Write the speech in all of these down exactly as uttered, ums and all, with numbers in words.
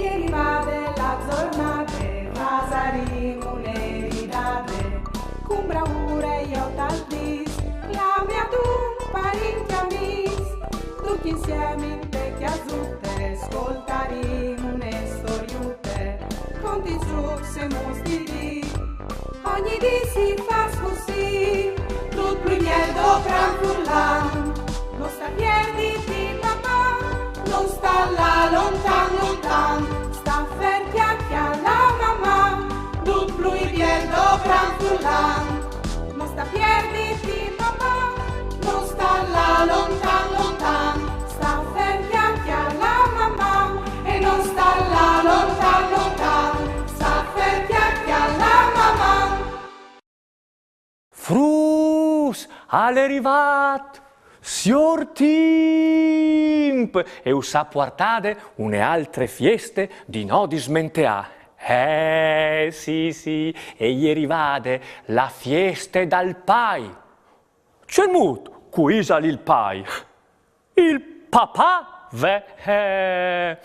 E rivade la zornade, fasarìn une ridade, cun braure jo tal dis, clame adun parint e amis, ducj insiemi inte cjasute, scoltarìn une storiute, conti, zucs e muts di dì. Ogni dì si fâs cussì, dut plui biel dopran furlan. No sta pierditi, Maman, no sta lâ lontan, lontan. Sta fer, cjale, cjale, Maman, dut plui biel dopran furlan. No sta pierditi, Maman, no sta lâ lontan, lontan. Sta fer, cjale, cjale, Maman, e no sta lâ lontan, lontan. Sta fer, cjale, cjale, Maman. Fruts, al è rivât siôr Timp e us à puartade une altre fieste di no dismenteâ. Eh, sì, sì, e je rivade la fieste dal pai. Cemût, cui isal il pai? Il papà, ve, eh.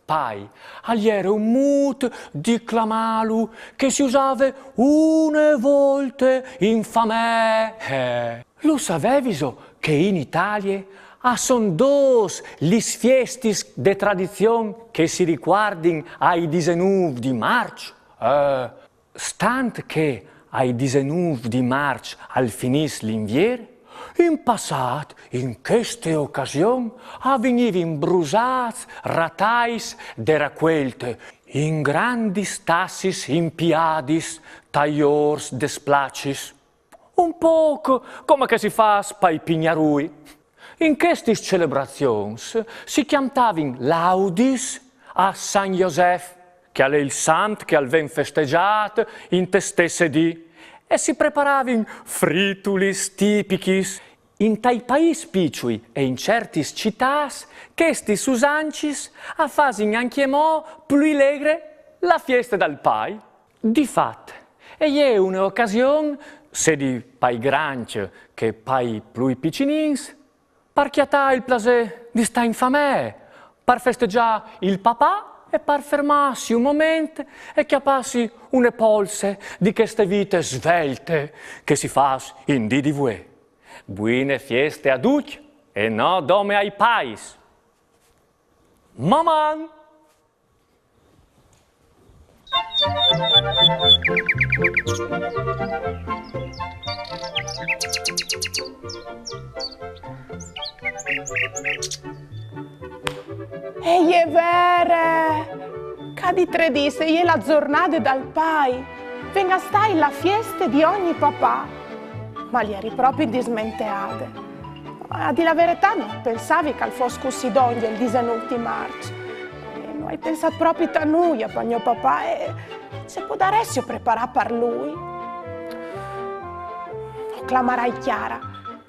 Pai, al jere un mût di clamâlu che si usave une volte in famee. Eh. Lu saveviso che in Italie a son dôs lis fiestis de tradizion che si ricuardin ai disenûf di Març? Eh, Stant che ai disenûf di Març al finìs l'Invier, in passât, in cheste ocasion, a vignivin brusâts ratais de racuelte in grandis tassis impiadis tai ôrs des placis. Un pôc come che si fâs pai pignarûi. In chestis celebrazions si cjantavin laudis a San Josef, che al è il sant che al ven festegjât inte stesse dì, e si preparavin fritulis tipichis. Intai paîs piçui e in ciertis citâts, chestis usancis a fasin ancjemò plui legre la fieste dal pai. Di fat, e je une ocasion, sedi pai grancj che pai plui piçinins, par cjatâ il plasê di stâ in famee, par festegjâ il papà e par fermâsi un moment e cjapâsi une polse di cheste vite svelte che si fâs in dì di vuê. Buine fieste a ducj e no dome ai pais. Maman! E je vere! Ca di trê dîs e je la zornade dal pai. Ven a stâi la fieste di ogni papà. Ma le jeri propit dismenteade. A dî la veretât, no pensavi che al fos cussì dongje il disenûf di Març. E no ai pensât propit a nuie, a gno papà, e ce podaressio preparâ par lui? O clamarai Chiara.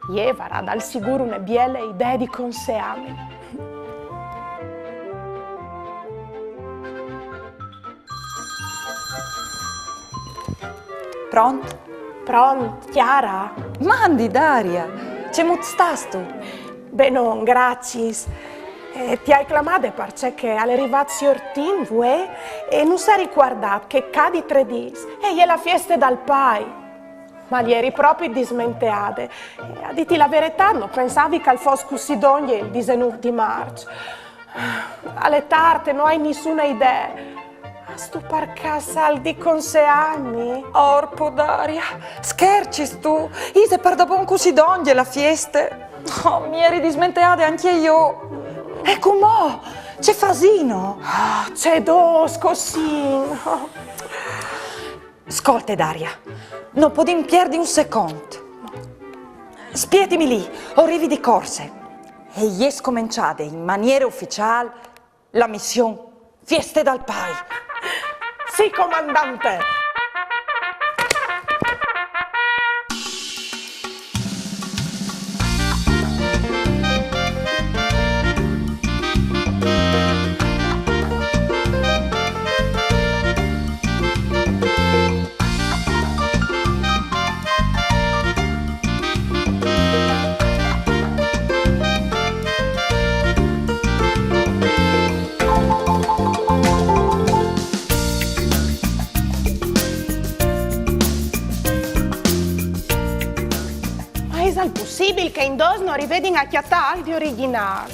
Jê e varà dal sigûr une biele idee di conseâmi. Pront? Pront, Chiara? Mandi, Daria! Cemût stâstu? Benon, graciis. Eh, ti ai clamade parcè che al è rivât siôr Tim vuê e nus à ricuardât che ca di trê dîs e je la fieste dal pai. Ma le jeri propit dismenteade. E a dîti la veretât, no pensavi che al fos cussì dongje il disenûf di Març. Al è tart e no ai nissune idee. Âstu par câs alc di conseâmi? Orpo, Daria, schercistu? Ise pardabon cussì dongje la fieste? Oh, mi jeri dismenteade ancje jo. E cumò? Ce fasìno? Ah, ce dôs, cussì. Scolte, Daria, no podìn pierdi un secont. Spietimi li, o rivi di corse. E je scomençade in maniere uficiâl la mission Fieste dal Pai. Sì, comandante! Che in dôs no rivedin a cjatâ alc di origjinâl.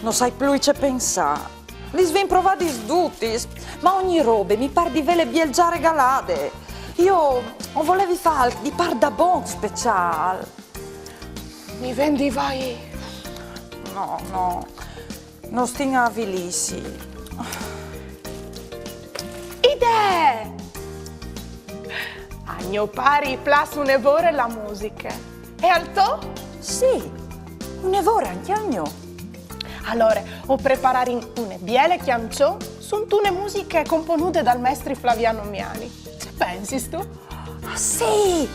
No sai plui ce pensâ. Lis vin provadis dutis, ma ogni robe mi pâr di vêle biel za regalade. Jo o volevi fâ alc di pardabon speciâl. Mi ven di vaî. No, no, no stin a avilîsi. Idee! A gno pari i plâs une vore la musiche. E al to? Sì, une vore ancje al gno. Alore, o prepararìn une biele cjançon suntune musiche componude dal mestri Flaviano Miani. Ce pensistu? Sì!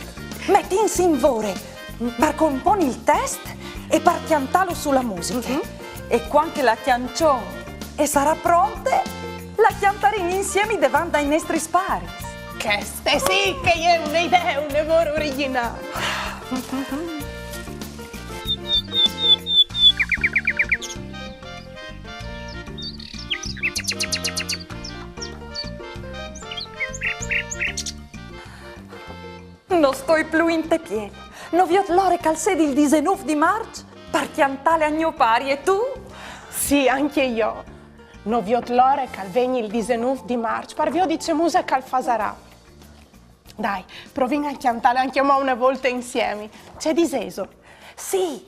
Metìnsi in vore par componi il test e par cjantâlu su la musiche. E cuant che la cjançon e sarà pronte, la cjantarìn insiemi devant dai nestris paris. Cheste sì che e je une idee une vore origjinâl. No stoi plui inte piel. No viôt la ore che al sedi il disenûf di Març par cjantâle a gno pari, e tu? Sì, ancje jo. No viôt la ore che al vegni il disenûf di Març par viodi ce musiche che al fasarà. Dai, provìn a cjantâle ancjemò une volte insiemi. Ce disêso? Sì,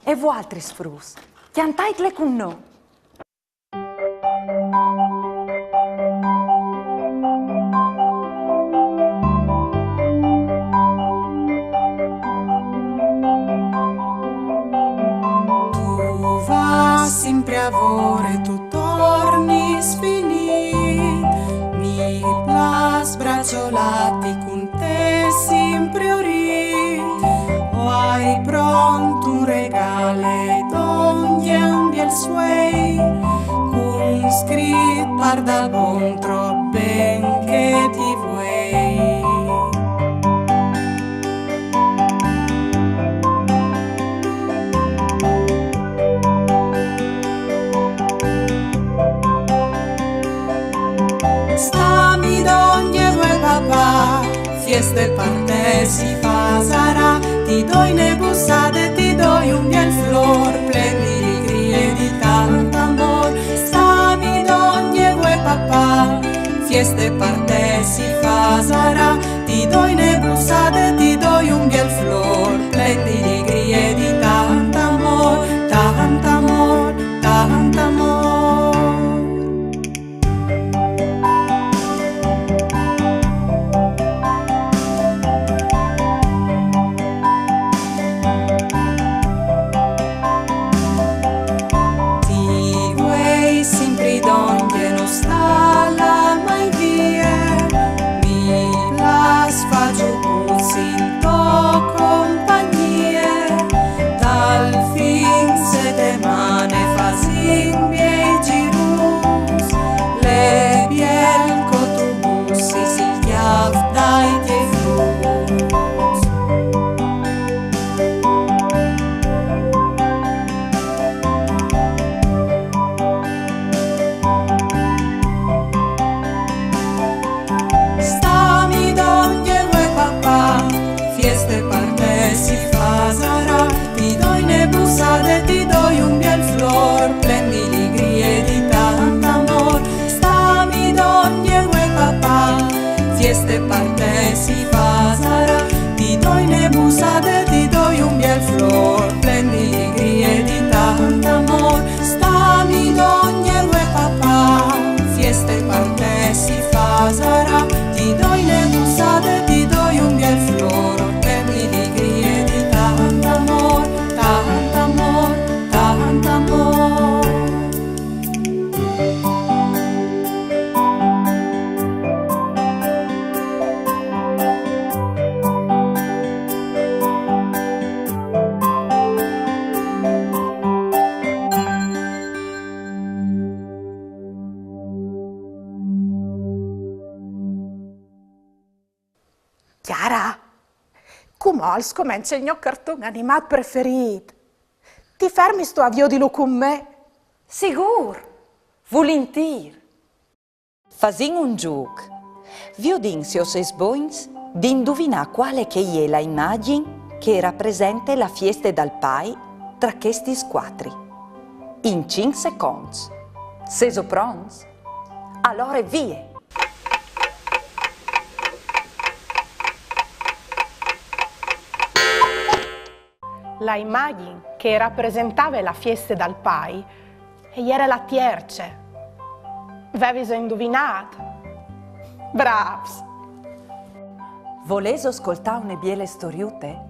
e vualtris fruts, cjantaitle cun nô. Tu vâs simpri a vore, tu tornis finît. Mi plâs braçolâti, cun te simpri o rît. O ai pront un regâl e dongje un biel suei, cun scrit pardabon trop ben che ti vuei. Sta mi dongje vuê papà, fieste par te si fasarà, ti doi une bussade, ti doi un biel flôr, plen di ligrie e di tant amôr. Sta mi dongje vuê papà, fieste par te si fasarà, ti doi une bussade, ti doi un biel flôr, plen di ligrie e di tant amôr, tant amôr, tant amôr. Ti vuei simpri dongje, no stâ lâ mai vie, mi plâs fâ zûcs in tô compagnie, tal fin setemane fasìn biei zirus, al è biel che tu bussis il cjâf dai tiei fruts. Sta mi dongje vuê papà, fieste par te si fasarà, ti doi une bussade, ti doi un biel flôr, plen di ligrie e di tant amôr. Sta mi dongje vuê papà, fieste par te si fasarà, ti doi une bussade, ti doi un biel flôr, plen di ligrie e di tant amôr. Sta mi dongje vuê papà, fieste par te si fasarà, ti doi une bussade, ti doi un biel flôr, plen di ligrie e di tant amôr, tant amôr, tant amôr. Chiara, cumò al scomence il gno carton animât preferît. Ti fermistu a viodilu cun me? Sigûr! Vulintîr! Fasìn un zûc. Viodìn se o sês bogns di induvinâ cuale che e je la imagjin che rapresente la fieste dal pai tra chestis cuatri. In cinc seconts. Sêso pronts? Alore vie! La imagjin che rapresentave la fieste dal pai e jere la tierce. Veviso induvinât? Brâfs! Volêso scoltâ une biele storiute?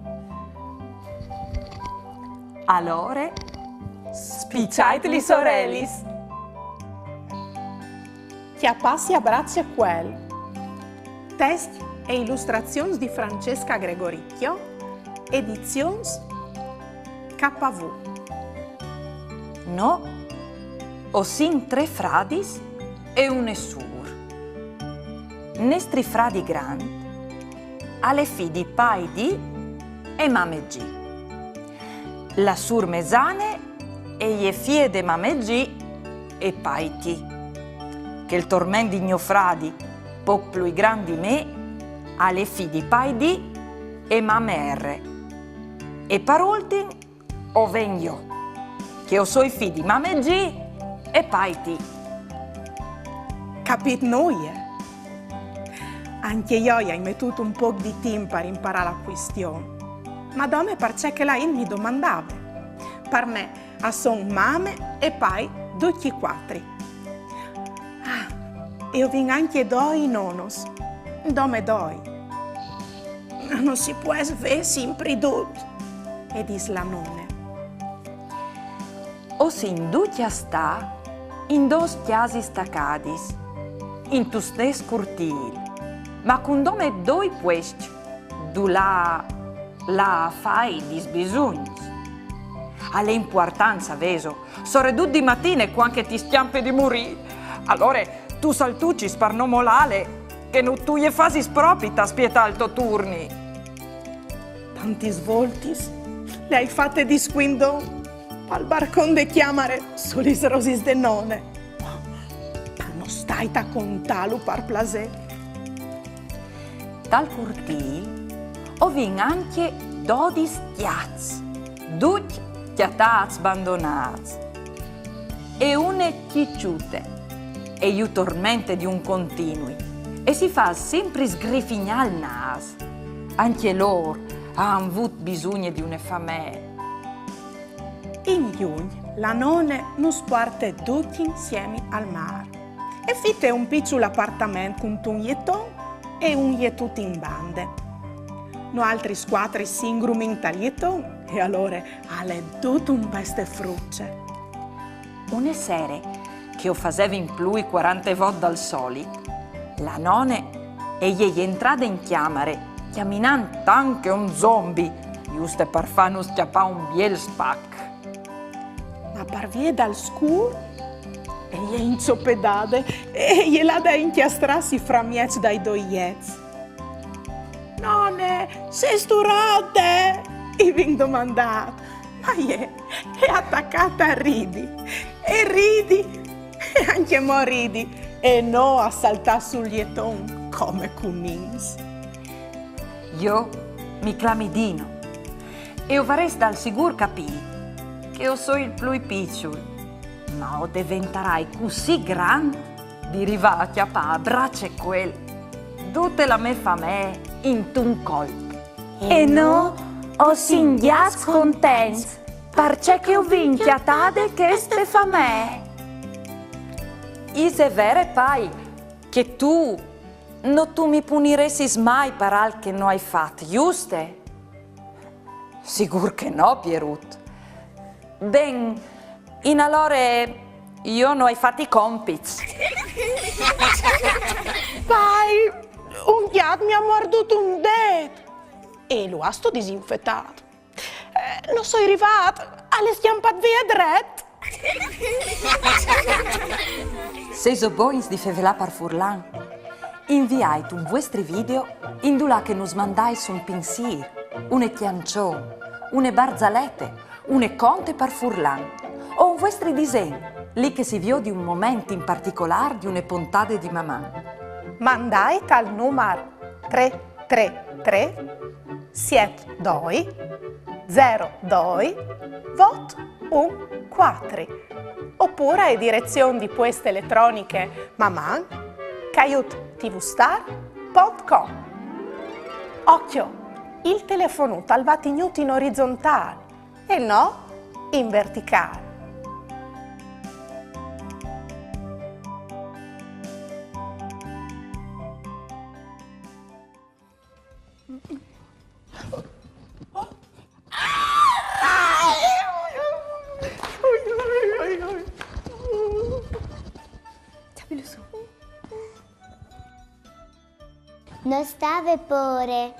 Alore, spiçait lis orelis! Cjapâsi a braç e cuel. Test e ilustrazions di Francesca Gregoricchio, edizions K V. No, o sin trê fradis e une sûr. Nestri fradi grant al è fi di pai Dì e mame Gì. La sûr mesane e je fie de mame Gì e pai Tì. Chel torment di gno fradi, pôc plui grant di me, al è fi di pai Dì e mame R. E par ultin o ven jo, che o soi fi di mame Gì e pai Tì. Capît nuie? Ancje jo i ai metût un pôc di timp par imparâ la cuistion. Ma dome parcè che la int mi domandave. Par me a son mame e pai ducj i cuatri. Ah, e o vin ancje doi nonos. Dome doi. No si pues vê simpri dut, e dîs la none. O sin ducj a stâ in dôs cjasis tacadis, intun stes curtîl, ma cun dome doi puescj dulà lâ a fâ i dîs bisugns. Al è impuartant, savêso, soredut di matine cuant che ti scjampe di murî. Alore tu saltucis par no molâle, che no tu je fasis propit a spietâ il to turni. Tantis voltis le ai fate di scuindon pal barcon de cjamare su lis rosis de none. Ma no stait a contâlu par plasê. Tal curtîl o vin ancje dodis cjats, ducj cjatâts bandonâts. E une cjiciute, e ju tormente di un continui, e si fâs simpri sgrifignâ il nâs. Ancje lôr a àn vût bisugne di une famee. In Jugn la none nus puarte ducj insiemi al mâr e fite un piçul apartament cuntun jeton e un jetut in bande. Noaltris cuatri si ingrumìn tal jeton e alore al è dut un pestefruce. Une sere, che o fasevin plui cuarante vot dal solit, la none e je jentrade in cjamare cjaminant tant che un zombi, juste par fânus cjapâ un biel spac. Ma par vie dal scûr e je inzopedade e e je lade a incjastrâsi framieç dai doi jets. None, sêstu rote? I vin domandât. Ma jê e à tacât a ridi, e ridi, e ancjemò ridi, e no a saltâ sul jeton come cunins. Jo mi clami Dino e o varês dal sigûr capît che o soi il plui piçul, ma o deventarai cussì grant di rivâ a cjapâ a braç e cuel dute la mê famee intun colp. E nô o sin gjats contents, parcè che o vin cjatade cheste famee. Ise vere, pai, che tu no tu mi puniressis mai par alc che no ai fat, juste? Sigûr che no, Pierut. Ben, in alore jo no ai fat i compits. Pai, un gjat mi à muardût un dêt. E lu âstu disinfetât? Eh, no soi rivât, al è scjampât vie dret. Sêso bogns di fevelâ par furlan? Inviait un vuestri video indulà che nus mandais un pinsîr, une cjançon, une barzalete, une conte par furlan, o un vuestri disen, li che si viodi un moment in particolâr di une pontade di Maman. Mandait al numar trê trê trê Siet doi, zero doi, vot un cuatri. Opûr ae direzion di pueste eletroniche maman caiut tvstar pont com. Ocjo, il telefonut al va tignût in orizontâl e no in verticâl. No stâ vê pôre.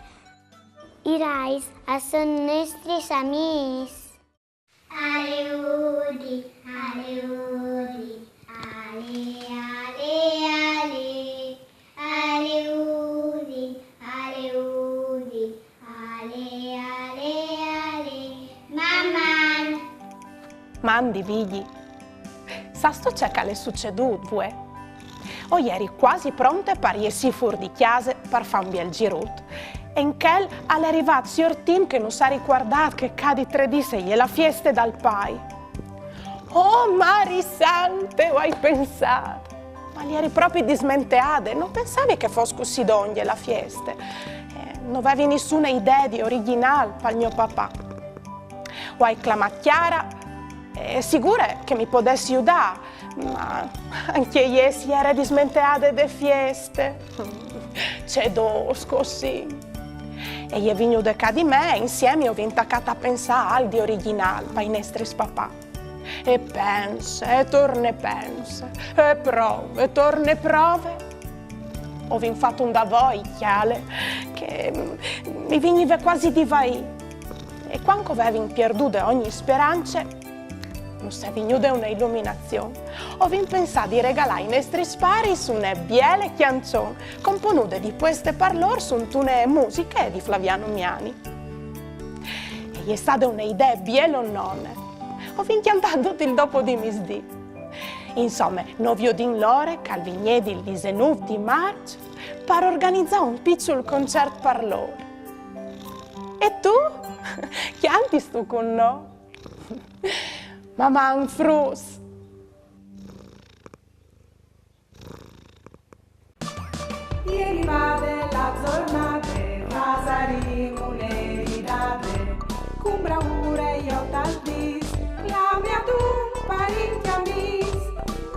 I rais a son nestris amîs. Ale udi, ale udi, ale, ale, ale. Ale udi, ale udi, ale, ale, ale. Maman! Mandi, Vigji. Sâstu ce che al è sucedût, vuê? O jeri cuasi pronte par jessî fûr di cjase par fâ un biel zirut. E in chel al è rivât siôr Tim che nus à ricuardât che ca di trê dîs e je la fieste dal pai. Oh, Mari Sante, o ai pensât! Ma le jeri propit dismenteade, no pensavi che e fos cussì dongje la fieste. Eh, no vevi nissune idee di origjinâl pal gno papà. O ai clamât Chiara, e sigure che mi podès judâ, ma ancje jê si jere dismenteade de fieste. Ce dôs cussì. E je vignude ca di me e insiemi o vin tacât a pensâ alc di origjinâl pai nestris papà. E pense, e torne pense, e prove, e torne prove. O vin fat un davoi, cjale, che mi vignive cuasi di vaî. E cuant che o vevin pierdude ogni sperance, nus è vignude une iluminazion. O vin pensât di regalâ ai nestris paris une biele cjançon, componude di pueste par lôr suntune musiche di Flaviano Miani. E je stade une idee bielonone. O vin cjantât dut il dopo di misdì. Insome, no viodìn la ore che al vignedi il disenûf di Març par organizâ un piçul concert par lôr. E tu? Cjantistu cun nô? Maman, fruts! E rivade la zornade, fasarìn une ridade, cun braure jo tal dîs, clame adun parint e amîs,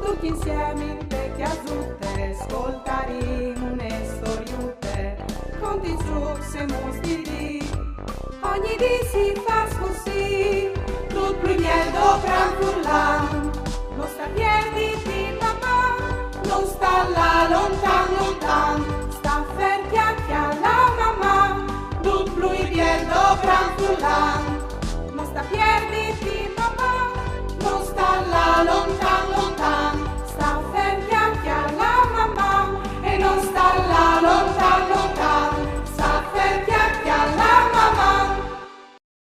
ducj insiemi inte cjasute, scoltarìn une storiute, conti, zûcs e muts di dì. Ogni dì si fâs cussì, dut plui biel dal gran furlan. No sta pierditi, papà, no sta lâ lontan,